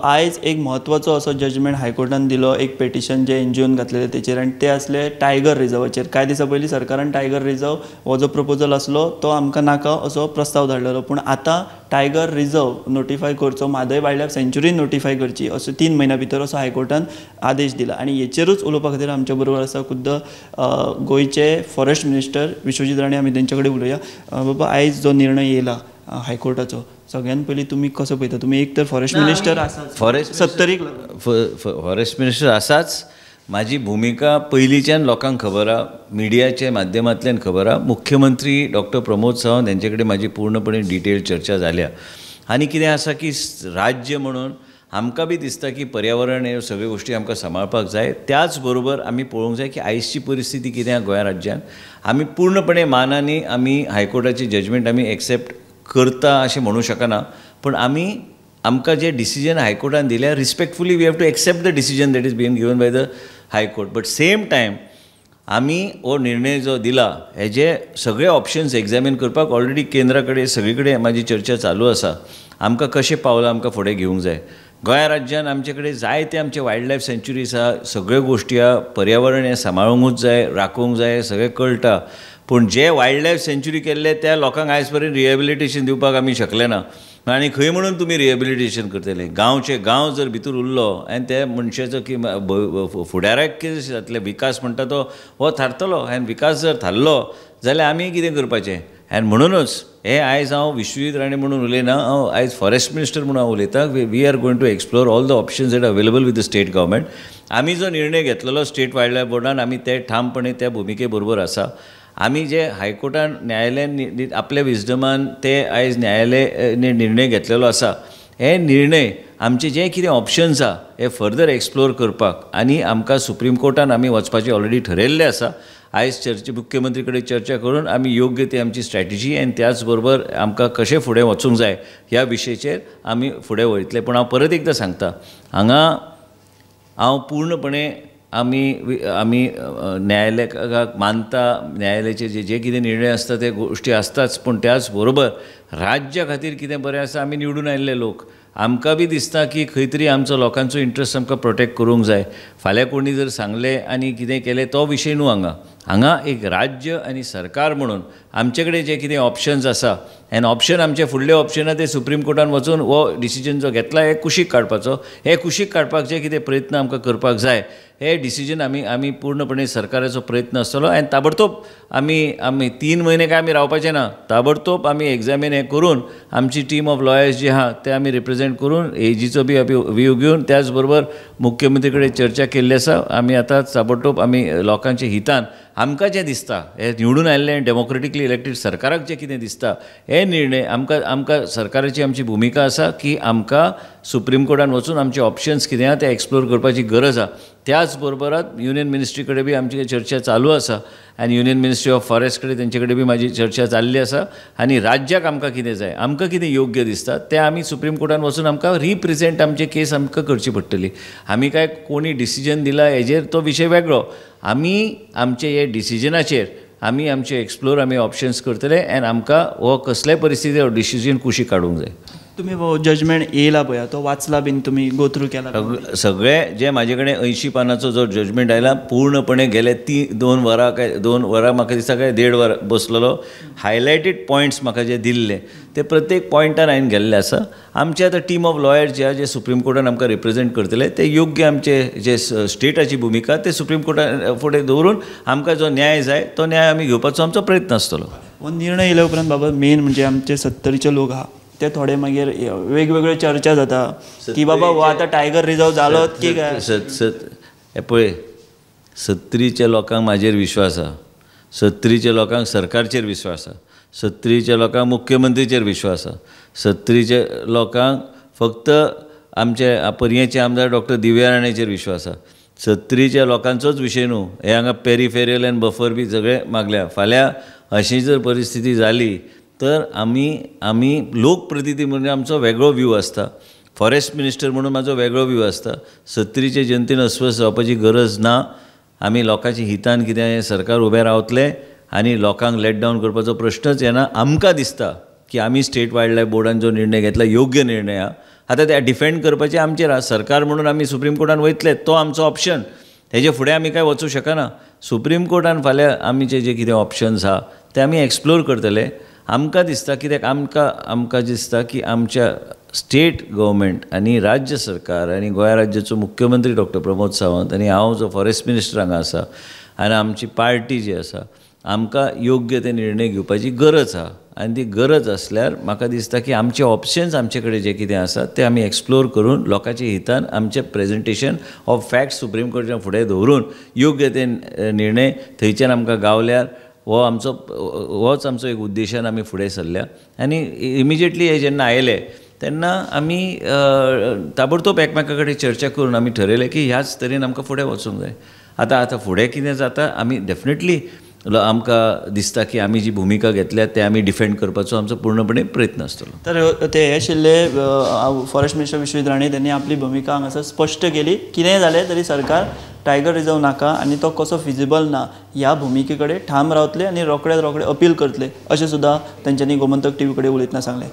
आयज एक म्हत्वाचो असो जजमेंट हायकोर्टान दिलो, एक पेटिशन जे एनजीओन घातलेले तेचेर, आनी ते आसले टायगर रिजर्वाचेर. कांय दिसां पयलीं सरकारान टायगर रिजर्व हो जो प्रपोजल आसलो तो आमकां नाका असो प्रस्ताव धाडलेलो, पूण आतां टायगर रिजर्व नोटिफाय करचो, म्हादय वायल्ड लायफ सँच्युरी नोटिफाय करची असो 3 म्हयन्या भितर असो हायकोर्टान आदेश दिला. आनी हेचेरूच उलोवपा खातीर आमच्या बरोबर आसा खुद्द गोंयचे फॉरेस्ट मिनिस्टर विश्वजीत राणे. आमी तेंचे कडेन उलोवया. बाबा, आयज जो निर्णय येयला हायकोर्टाचो, सगळ्यान पयलीं तुमी कसो पळयता? तुमी एक तर फॉरेस्ट मिनिस्टर आसा, फॉरेस्ट सत्तरीक फॉरेस्ट मिनिस्टर आसाच. म्हाजी भुमिका पयलींच्यान लोकांक खबर आहा, मिडियाच्या माध्यमांतल्यान खबर आहा. मुख्यमंत्री डॉक्टर प्रमोद सावंत हेंचे कडेन म्हाजी पूर्णपणे डिटेल चर्चा जाल्या. आनी कितें आसा की राज्य म्हणून आमकां बी दिसता की पर्यावरण ह्यो सगळ्यो गोश्टी आमकां सांबाळपाक जाय. त्याच बरोबर आमी पळोवंक जाय की आयजची परिस्थिती कितें आहा गोंया राज्यांत. आमी पूर्णपणे मानांनी आमी हायकोर्टाची जजमेंट आमी एक्सेप्ट करता अशें म्हणूं शकना, पूण आमी आमकां जे डिसिजन हायकोर्टान दिल्या respectfully we have to accept the decision that is been given by the high court. But same time आमी हो निर्णय जो दिला हेजे सगळे ऑप्शन्स एग्जामीन करपाक ऑलरेडी केंद्रा कडेन सगळे कडेन म्हाजी चर्चा चालू आसा. आमकां कशें पावलां आमकां फुडें घेवंक जाय. गोंया राज्यान आमचे कडेन जायते आमचे वायल्ड लायफ सँच्युरीज आहा, सगळ्यो गोश्टी आहा, पर्यावरण हें सांबाळूंकूच जाय, राखूंक जाय, सगळें कळटा. पूण जे वायल्ड लायफ सँच्युरी केल्ले त्या लोकांक आयज पर्यंत रिहेबिलिटेशन दिवपाक आमी शकले ना. आनी खंय म्हणून तुमी रिहेबिलिटेशन करतले? गांवचे गांव जर भितर उरलो आनी त्या मनशाचो की फुडाराक कितें जातलें, विकास म्हणटा तो हो थारतलो. आनी विकास जर थारलो जाल्यार आमी कितें करपाचें? आनी म्हणुनूच हें आयज हांव विश्वजीत राणे म्हणून उलयना, हांव आयज फॉरेस्ट मिनिस्टर म्हणून हांव उलयतां. We are going to explore all the options that available with the state government. आमी जो निर्णय घेतलेलो स्टेट वायल्ड लायफ बोर्डान, आमी ते ठामपणे त्या भुमिके बरोबर आसा. आमी जे हायकोर्टान न्यायालयान आपल्या विजडमान ते आयज न्यायालय निर्णय घेतलेलो आसा, हे निर्णय आमचे जे कितें ऑप्शन्स आहा हे फर्दर एक्सप्लोर करपाक आनी आमकां सुप्रीम कोर्टान आमी वचपाचें ऑलरेडी ठरयल्लें आसा. आयज चर्चे मुख्यमंत्री कडेन चर्चा करून आमी योग्य ती आमची स्ट्रॅटेजी आनी त्याच बरोबर आमकां कशें फुडें वचूंक जाय ह्या विशयाचेर आमी फुडें वयतले. पूण हांव परत एकदां सांगता, हांगा हांव पूर्णपणे आमी आमी न्यायालयाक मानता, न्यायालयाचे जे जे कितें निर्णय आसता ते गोश्टी आसताच, पूण त्याच बरोबर राज्या खातीर कितें बरें आसा, आमी निवडून आयिल्ले लोक, आमकां बी दिसता की खंय तरी आमचो लोकांचो इंट्रस्ट आमकां प्रोटेक्ट करूंक जाय. फाल्यां कोणी जर सांगलें आनी कितें केलें तो विशय न्हू. हांगा हांगा एक राज्य आनी सरकार म्हणून आमचे कडेन जे कितें ऑप्शन्स आसा, आनी ऑप्शन आमचे फुडले ऑप्शन आहा ते सुप्रीम कोर्टान वचून हो डिसिजन जो घेतला हे कुशीक काडपाचो, हे कुशीक काडपाक जे कितें प्रयत्न आमकां करपाक जाय हे डिसिजन आमी आमी पूर्णपणे सरकाराचो प्रयत्न आसतलो. आनी ताबडतोब आमी आमी 3 म्हयने काय आमी रावपाचे ना, ताबडतोब आमी एग्जामीन हें करून आमची टीम ऑफ लॉयर्स जी आहा ते आमी रिप्रेजेंट करून एजीचो बी आमी व्यू घेवन त्याच बरोबर मुख्यमंत्री कडेन चर्चा केल्ली आसा. आमी आतां ताबडतोब आमी लोकांच्या हितान आमकां जें दिसता हें निवडून आयिल्लें डेमोक्रेटिकली इलेक्टेड सरकाराक जें कितें दिसता हे निर्णय आमकां आमकां सरकाराची आमची भुमिका आसा की आमकां सुप्रीम कोर्टान वचून आमचे ऑप्शन्स कितें आहा ते एक्सप्लोर करपाची गरज आहा. त्याच बरोबरात युनियन मिनिस्ट्री कडेन बी आमची चर्चा चालू आसा आनी युनियन मिनिस्ट्री ऑफ फॉरेस्ट कडेन तेंचे कडेन बी म्हाजी चर्चा जाल्ली आसा. आनी राज्याक आमकां कितें जाय, आमकां कितें योग्य दिसता तें आमी सुप्रीम कोर्टान वचून आमकां रिप्रेजेंट आमचे केस आमकां करची पडटली. आमी काय कोणी डिसिजन दिला हेजेर तो विशय वेगळो, आमी आमचे हे डिसिजनाचेर आमी आमचे एक्सप्लोर आमी ऑप्शन्स करतले आनी आमकां हो कसल्याय परिस्थिती हो डिसिजन कुशीक काडूंक जाय. तुमी हो जजमेंट येयला पळय तो वाचला बीन तुमी गो थ्रू केला? सगळे जे म्हाजे कडेन 80 पानाचो जो जजमेंट आयला पूर्णपणे गेले ती 2 वरां काय 2 वरां म्हाका दिसता काय 1.5 वरां बसलेलो, हायलायटेड पॉयंट्स म्हाका जे दिल्ले ते प्रत्येक पॉयंटान हांवें गेल्ले आसा. आमचे आतां टीम ऑफ लॉयर्स जे आहा जे सुप्रीम कोर्टान आमकां रिप्रेजेंट करतले ते योग्य आमचे जे स्टेटाची भुमिका ते सुप्रीम कोर्टान फुडें दवरून आमकां जो न्याय जाय तो न्याय आमी घेवपाचो आमचो प्रयत्न आसतलो. हो निर्णय येयल्या उपरांत बाबा मेन म्हणजे आमचे सत्तरीचे लोक आहा ते थोडे मागीर वेगवेगळ्यो चर्चा जाता की बाबा हो आतां टायगर रिजर्व जालो की काय? हे पळय, सत्तरीच्या लोकांक म्हाजेर विश्वास आहा, सत्तरीच्या लोकांक सरकारचेर विश्वास आहा, सत्तरीच्या लोकांक मुख्यमंत्रीचेर विश्वास आहा, सत्तरीच्या लोकांक फक्त आमचे पर्येचे आमदार डॉक्टर दिव्या राणेचेर विश्वास आहा. सत्तरीच्या लोकांचोच विशय न्हू, हे हांगा पेरिफेरियल आनी बफर बी सगळे मागल्या. फाल्यां अशी जर परिस्थिती जाली तर आमी आमी लोकप्रतिनिधी म्हणजे आमचो वेगळो व्यू आसता, फॉरेस्ट मिनिस्टर म्हणून म्हाजो वेगळो व्यू आसता. सत्तरीचे जनतेन अस्वस्थ जावपाची गरज ना. आमी लोकांच्या हितान कितें हें सरकार उबें रावतलें आनी लोकांक लेट डावन करपाचो प्रश्नच येना. आमकां दिसता की आमी स्टेट वायल्ड लायफ बोर्डान जो निर्णय घेतला योग्य निर्णय आहा. आतां ते डिफेंड करपाचें आमचेर आसा. सरकार म्हणून आमी सुप्रीम कोर्टान वयतले, तो आमचो ऑप्शन. हेजे फुडें आमी कांय वचूं शकना. सुप्रीम कोर्टान फाल्यां आमचे जे कितें ऑप्शन्स आहा ते आमी एक्सप्लोर करतले. आमकां दिसता कित्याक आमकां आमकां दिसता की आमच्या स्टेट गव्हर्मेंट आनी राज्य सरकार आनी गोंय राज्याचो मुख्यमंत्री डॉक्टर प्रमोद सावंत आनी हांव जो फॉरेस्ट मिनिस्टर हांगा आसा आनी आमची पार्टी जी आसा, आमकां योग्य ते निर्णय घेवपाची गरज आसा. आनी ती गरज आसल्यार म्हाका दिसता की आमचे ऑप्शन्स आमचे कडेन जे कितें आसा ते आमी एक्सप्लोर करून लोकांच्या हितान आमचें प्रेजेंटेशन ऑफ फॅक्ट्स सुप्रीम कोर्टाच्या फुडें दवरून योग्य ते निर्णय थंयच्यान आमकां गावल्यार हो आमचो होच आमचो एक उद्देशान आमी फुडें सरल्या. आनी इमिजिएटली हे जेन्ना आयले तेन्ना आमी ताबडतोब एकमेका कडेन चर्चा करून आमी ठरयलें की ह्याच तरेन आमकां फुडें वचूंक जाय. आतां आतां फुडें कितें जाता आमी डेफिनेटली आमकां दिसता की आमी जी भुमिका घेतल्या ते आमी डिफेंड करपाचो आमचो पूर्णपणे प्रयत्न आसतलो. तर ते हे आशिल्ले फॉरेस्ट मिनिस्टर विश्वजीत राणे. त्यांनी आपली भुमिका हांगासर स्पश्ट केली. कितेंय जालें तरी सरकार टायगर रिजर्व नाका आनी तो कसो फिजिबल ना ह्या भुमिके कडेन ठाम रावतले आनी रोखड्यात रोखडे अपील करतले अशें सुद्दां तेंच्यांनी गोमंतक टीव्ही कडेन उलयतना सांगलें.